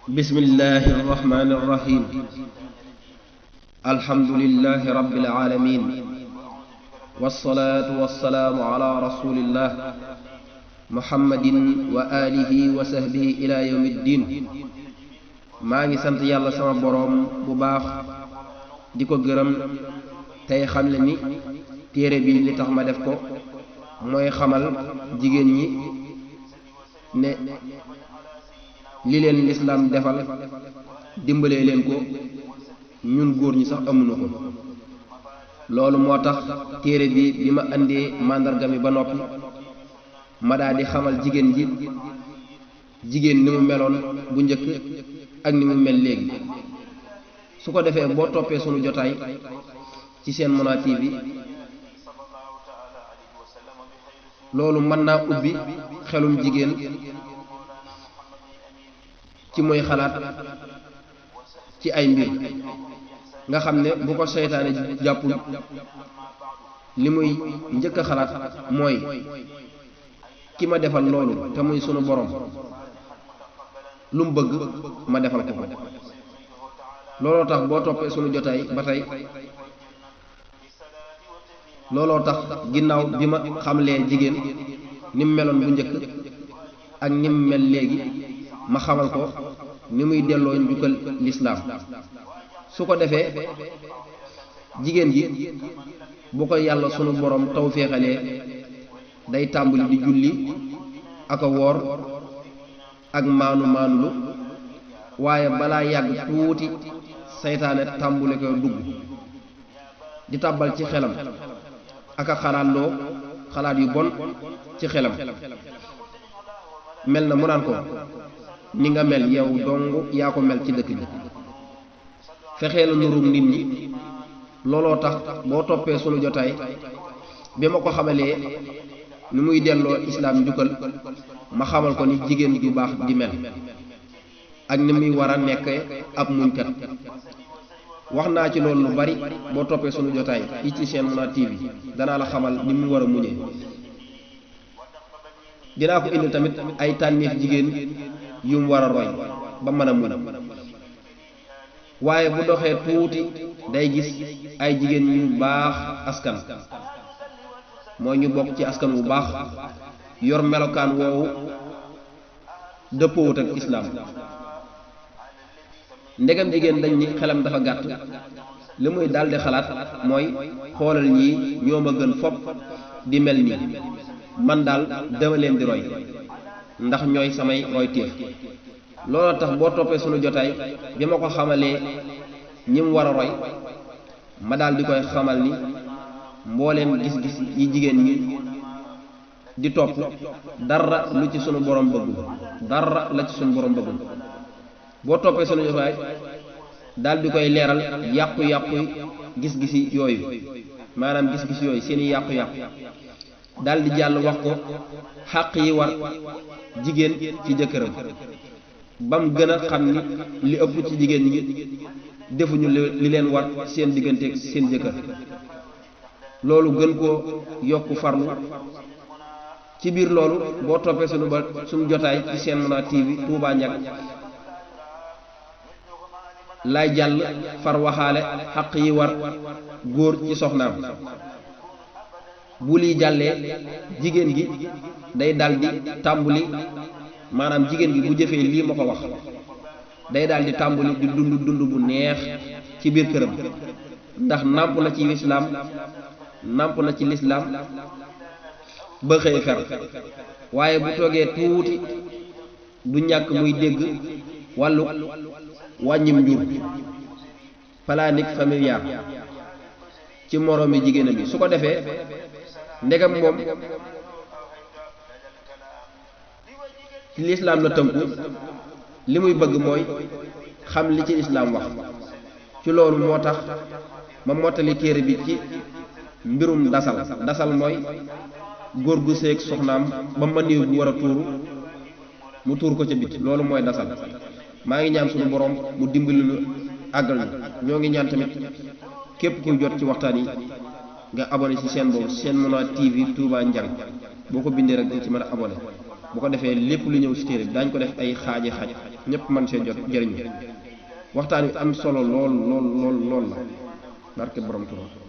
بسم الله الرحمن الرحيم الحمد لله رب العالمين والصلاة والسلام على رسول الله محمد وآله وصحبه إلى يوم الدين ماغي سانت يالا سما بروم بو باخ ديكو گërëm tay xamle ni téré bi li tax ma def ko moy xamal jigéen ñi ne li leen l'islam defal dimbalé leen ko ñun góor ñi sax amuñu ko loolu motax téré bi bima andé mandarga mi ba noppi ma daal di xamal jigéen ji jigéen ni mu meloon bu njëkk ak ni mu mel léegi su ko defee boo toppee sunu jotaay ci seen Mona TV loolu mën naa ubbi xelum jigéen ci mooy xalaat ci ay mbir nga xam ne bu ko seytaane jàppul li muy njëkk a xalaat mooy ki ma defal loolu te muy sunu borom lu mu bëgg ma defal ko ko looloo tax boo toppee sunu jotaay ba tey looloo tax ginnaaw bi ma xamlee jigéen ni mu meloon bu njëkk ak ni mu mel léegi ma xamal ko ni muy delloo njukkal lislaam su ko defee jigéen ji bu ko yàlla sunu borom tawféexalee day tàmbali di julli ak a woor ak maanulu waaye balaa yàgg tuuti seytaane tàmbali ko dugg di tàbbal ci xelam ak a xalaatloo xalaat yu bon ci xelam mel na mu naan ko ni nga mel yow dong yaa ko mel ci dëkk bi fexee la nurum nit ñi looloo tax boo toppee sunu jotaay bi ma ko xamalee ni muy delloo islaam njukkal ma xamal ko ni jigéen ju baax di mel ak ni muy war a nekk ab muñkat wax naa ci loolu lu bari boo toppee sunu jotaay yi ci seen Mona TV danaa la xamal ni mu war a muñee dinaa ko indi tamit ay tànneef jigéen yu mu war a roy ba mën a muñ waaye bu doxee tuuti day gis ay jigéen ñu baax askan mooy ñu bokk ci askan wu baax yor melokaan woowu dëppoowut ak islaam ndegam jigéen dañ ni xelam dafa gàtt li muy daldi xalaat mooy xoolal ñii ñoo ma gën fopp di mel nii man daal dama leen di roy ndax ñooy samay roy téef looloo tax boo toppee sunu jotaay bi ma ko xamalee ñi mu war a roy ma daal di koy xamal ni mbooleem gis-gis yi jigéen ñi di topp dara lu ci sunu borom bëggul dara la ci sunu borom bëggul boo toppee sunu jotaay daal di koy leeral yàqu-yàqu gis-gisi yooyu maanaam gis-gis yooyu seeni yàqu-yàqu daal di jàll wax ko xàq yi war jigéen ci jëkkëram bam gën a xam ni li ëpp ci jigéen ñi defuñu li leen war seen diggante ak seen jëkkër loolu gën koo yokku farlu ci biir loolu boo toppee sunu jotaay ci seen Mona TV Touba Ndiaga lay jàll far waxaale xaq yi war góor ci soxnaam bu liy jàllee jigéen gi day daldi tàmbuli maanaam jigéen gi bu jëfee lii ma ko wax day daldi tàmbuli di dund bu neex ci biir këram ndax nàmp na ci lislaam nàmp na ci lislaam ba xëy fer waaye bu toogee tuuti du ñàkk muy dégg wàllu wàññim njur planique familial ci moroomi jigéenam yi su ko defee ndegam moom ci lislaam la tënku li muy bëgg mooy xam li ci lislaam wax ci loolu moo tax ma mottali téere bi ci mbirum dasal mooy góor gu seeg soxnaam ba maniw bu war a tuuru mu tuur ko ca bit loolu mooy dasal maa ngi ñaan sunu borom mu dimbali lu àggal ñu ñoo ngi ñaan tamit képp kuy jot ci waxtaan yi nga abonné ci chaîne boobu chaîne Mona TV Touba Ndiaga boo ko bindee rek dañ ci mën a abonné bu ko defee lépp lu ñëw ci téere bi daañu ko def ay xaaji xaaj ñëpp mën see jot jëriñu waxtaan wi am solo lool lool lool lool la barke borom Tuubaa